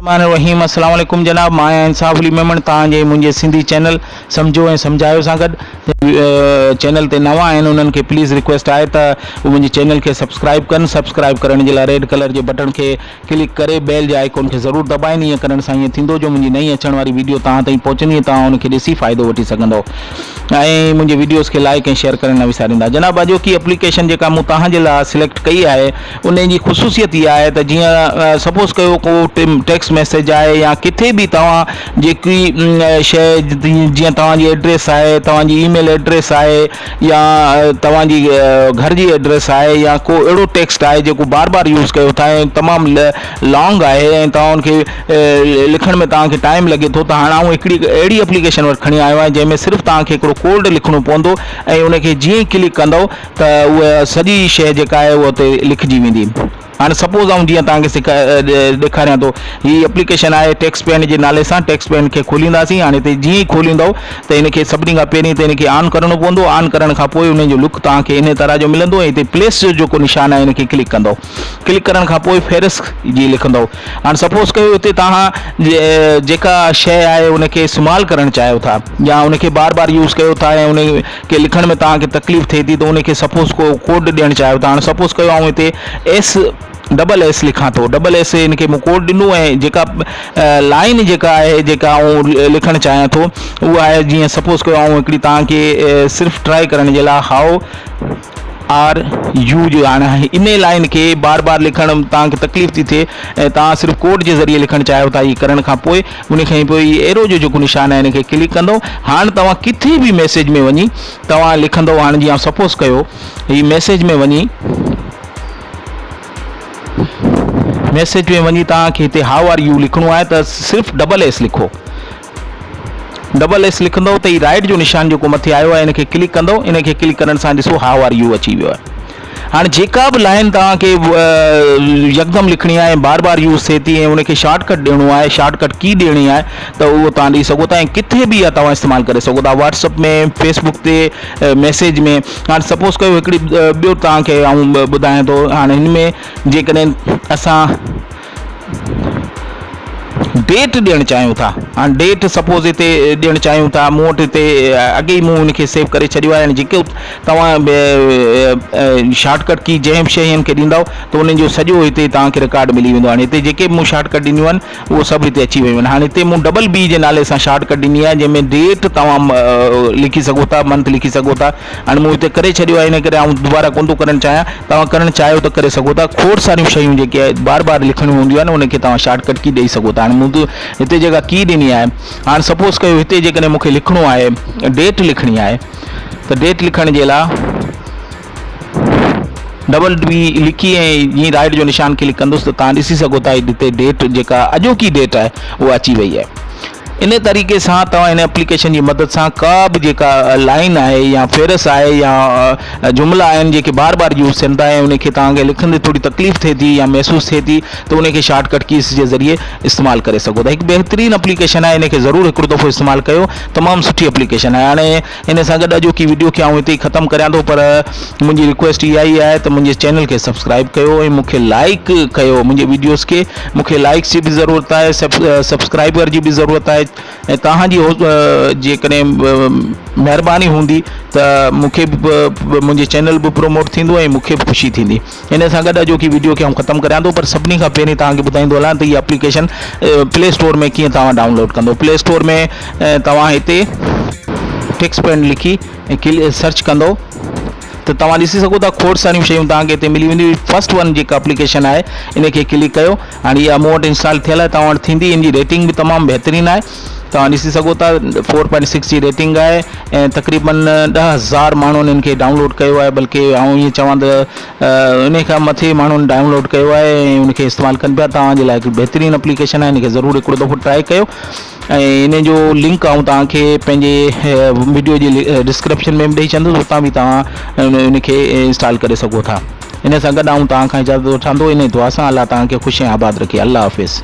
الرحمٰن الرحيم السلام عليڪم جناب مان آهيان انصاف علي ميمڻ توهان جي منهنجي سنڌي چينل سمجهو ۽ سمجهايو سان گڏ چينل تي نوان آهن انهن کي پليز ريڪويسٽ آهي ته هو منهنجي چينل کي سبسڪرائب ڪن سبسڪرائب ڪرڻ جي لاء ريڊ ڪلر جي بٽڻ کي ڪلڪ ڪري بيل جي آئيڪون کي ضرور دٻائين ائين ڪرڻ سان ائين ٿيندو جو منهنجي نئين اچڻ واري ويڊيو توهان تائين پهچندي ۽ توهان ان کي ڏسي فائدو وٺي سگهندؤ ۽ منهنجي ويڊيوز کي لائڪ ۽ شيئر ڪرڻ نه وساريندا جناب اڄوڪي اپليڪيشن جيڪا مون توهان جي لاء سليڪٽ ڪئي آهي ان جي خصوصيت اها آهي ته جيئن سپوز ڪيو ڪو ٽيڪسٽ ميسيج آهي يا ڪٿي به توهان جيڪي شيء جيئن توهان جي ايڊريس آهي توهان جي اي ميل ايڊريس آهي يا توهان جي گهر جي ايڊريس آهي يا ڪو اهڙو ٽيڪسٽ آهي جيڪو بار بار يوز ڪيو ٿا ۽ تمام لانگ آهي ۽ توهان ان کي لکڻ ۾ توهان کي ٽائيم لڳي ٿو ته هاڻ آئون هڪڙي اهڙي اپليڪيشن وٽ کڻي آيو آهيان جنهن ۾ صرف توهان کي هڪڙو ڪوڊ لکڻو پوندو ۽ ان کي جيئن ئي ڪلڪ ڪندو ته اها سڄي شيء جيڪا آهي اها اتي لکجي ويندي. هاڻي سپوز آئون جيئن توهان کي سکا ڏيکاريان ٿو هي اپليڪيشن آهي ٽيڪس پين جي نالي سان ٽيڪس پين کي کولينداسين هاڻي هتي جيئن ئي کوليندو ته هن کي سڀني کان پهرين ته هن کي آن ڪرڻو پوندو آن ڪرڻ کان پوء ان جو لڪ توهان کي ان طرح جو ملندو ۽ هتي پليس جو جيڪو نشان آهي ان کي ڪلڪ ڪندو ڪلڪ ڪرڻ کان پوء فهرست جي لکندو هاڻي سپوز ڪيو هتي توهان جيڪا شيء آهي ان کي استعمال ڪرڻ چاهيو ٿا يا ان کي بار بار يوز ڪيو ٿا ۽ ان کي لکڻ ۾ توهان کي تڪليف ٿئي ٿي ته ان کي سپوز ڪو ڪوڊ ڏيڻ چاهيو ٿا هاڻي سپوز ڪيو آئون هتي ايس ڊبل ايس لکان ٿو ڊبل ايس ان کي مون ڪوڊ ڏنو ۽ جيڪا لائن جيڪا آهي جيڪا آئون لکڻ چاهيان ٿو اها آهي جيئن سپوز ڪيو آئون هڪڙي توهان کي صرف ٽرائي ڪرڻ جي لاء how are you جو هاڻي ان لائن کي بار بار لکڻ توهان کي تڪليف ٿي ٿئي ۽ توهان صرف ڪوڊ جي ذريعي لکڻ چاهيو ٿا هي ڪرڻ کان پوء ان کان پوء هي ايرو جو جيڪو نشان آهي ان کي ڪلڪ ڪندو هاڻ توهان ڪٿي به ميسيج ۾ وڃي توهان لکندو هاڻ جيئن سپوز ڪيو هي ميسيج ۾ وڃي ميسيج ۾ وڃي توهان کي هتي how are you لکڻو آهي ته صرف ڊبل ايس لکو ڊبل ايس لکندو ته هي رائٽ جو نشان جيڪو مٿي آيو آهي ان کي ڪلڪ ڪندو ان کي ڪلڪ ڪرڻ سان ڏسو how are you اچي ويو آهي هاڻي جيڪا به لائن توهان کي يڪدم لکڻي آهي ۽ بار بار يوز ٿئي ٿي ۽ ان کي شارٽ ڪٽ ڏيڻو آهي شارٽ ڪٽ ڪي ڏيڻي آهي ته اهو توهان ڏئي سگهو ٿا ۽ ڪٿي به اها توهان استعمال ڪري سگهو ٿا واٽس اپ ۾ فيس بڪ تي ميسيج ۾ هاڻي سپوز ڪيو هڪڙي ٻيو توهان کي آئون ٻڌايان ٿو هاڻي هن ۾ جيڪڏهن اسان ڊيٽ ڏيڻ چاهيون ٿا هاڻي ڊيٽ سپوز هتي ڏيڻ چاهيون ٿا مون وٽ هتي اڳي ئي مون ان کي سيو ڪري ڇڏيو آهي هاڻي جيڪو توهان شارٽ ڪٽ ڪي جنهن به شيء کي ڏيندؤ ته انهن جو سڄو هتي توهان کي رڪارڊ ملي ويندو هاڻي هتي جيڪي به مون شارٽ ڪٽ ڏنيون آهن اهو سڀ هتي اچي ويون آهن هاڻي هتي مون ڊبل بي جي نالي سان شارٽ ڪٽ ڏني آهي جنهن ۾ ڊيٽ توهان لکي سگهو ٿا منٿ لکي سگهو ٿا هاڻي مون هتي ڪري ڇڏيو آهي ان ڪري آئون دوباره ڪونه ٿو ڪرڻ چاهيان توهان ڪرڻ چاهيو ته ڪري سگهو ٿا کوڙ ساريون شيون جيڪي بار بار لکڻيون هونديون آهن ان کي توهان شارٽ ڪٽ ڪي ڏئي سگهو ٿا هاڻي مون هتي جيڪا ڪي ڏني آهي هاڻي سپوز ڪيو هتي جيڪڏهن مون کي لکڻو آهي ڊيٽ لکڻي آهي ته ڊيٽ لکڻ جي لاء ڊبل ڊي لکي ۽ جيئن رائٽ جو نشان ڪلڪ ڪندس ته توهان ڏسي سگهو ٿا هتي ڊيٽ جيڪا اڄوڪي ڊيٽ آهي اها اچي وئي آهي ان طريقي سان توهان هن اپليڪيشن جي مدد سان ڪا به جيڪا لائن آهي يا فهرست آهي يا جملا آهن جيڪي بار بار يوز ٿين ٿا ۽ ان کي توهان کي لکندي ٿوري تڪليف ٿئي ٿي يا محسوس ٿئي ٿي ته ان کي شارٽ ڪٽ ڪيز جي ذريعي استعمال ڪري سگهو ٿا هڪ بهترين اپليڪيشن آهي ان کي ضرور هڪڙو دفعو استعمال ڪيو تمام سٺي اپليڪيشن آهي هاڻي ان سان گڏ اڄوڪي وڊيو کي آئون هتي ئي ختم ڪريان ٿو پر منهنجي رڪويسٽ اها ئي آهي ته منهنجي چينل کي سبسڪرائب ڪيو ۽ مون کي لائڪ ڪيو منهنجي وڊيوز کي مون کي لائڪس جي به ضرورت آهي سبسڪرائبر جي به ضرورت آهي ۽ توهان جي جيڪڏهن مهرباني هوندي ته مون کي به منهنجي چينل به پروموٽ ٿيندو ۽ مون کي به خوشي ٿيندي ان سان گڏ اڄوڪي وڊيو کي آئون ختم ڪريان ٿو پر سڀني کان پهرين توهان کي ٻڌائيندو هلان ته هي اپليڪيشن پلي اسٽور ۾ ڪيئن توهان ڊائونلوڊ ڪندو پلي اسٽور ۾ توهان هتي ٽيڪس پين لکي ۽ سرچ ڪندو ته توهان ڏسي سگهو ٿا کوڙ ساريون شيون توهان کي هتي ملي وينديون فرسٽ ون جيڪا اپليڪيشن آهي ان کي ڪلڪ ڪيو هاڻي اها مون وٽ انسٽال ٿيل آهي توهان وٽ ٿيندي ان جي ريٽنگ به تمام بهترين آهي توهان ڏسي سگهو ٿا فور پوائنٽ سڪس جي ريٽنگ آهي ۽ تقريبن 10,000 ماڻهن ان کي ڊائونلوڊ ڪيو آهي بلڪه آئون ائين چوان ته ان کان مٿي ماڻهن ڊائونلوڊ ڪيو آهي ۽ ان کي استعمال ڪن پيا توهان جي لاء هڪ بهترين اپليڪيشن آهي ان کي ضرور هڪڙو دفعو ٽرائي ڪيو ۽ ان جو لنڪ آئون توهان کي پنهنجي وڊيو جي ڊسڪرپشن ۾ به ڏئي ڇڏندس اتان به توهان ان کي انسٽال ڪري سگهو ٿا ان سان گڏ آئون توهان کان اجازت وٺان ٿو ان دعا سان الله توهان کي خوش ۽ آباد رکي الله حافظ.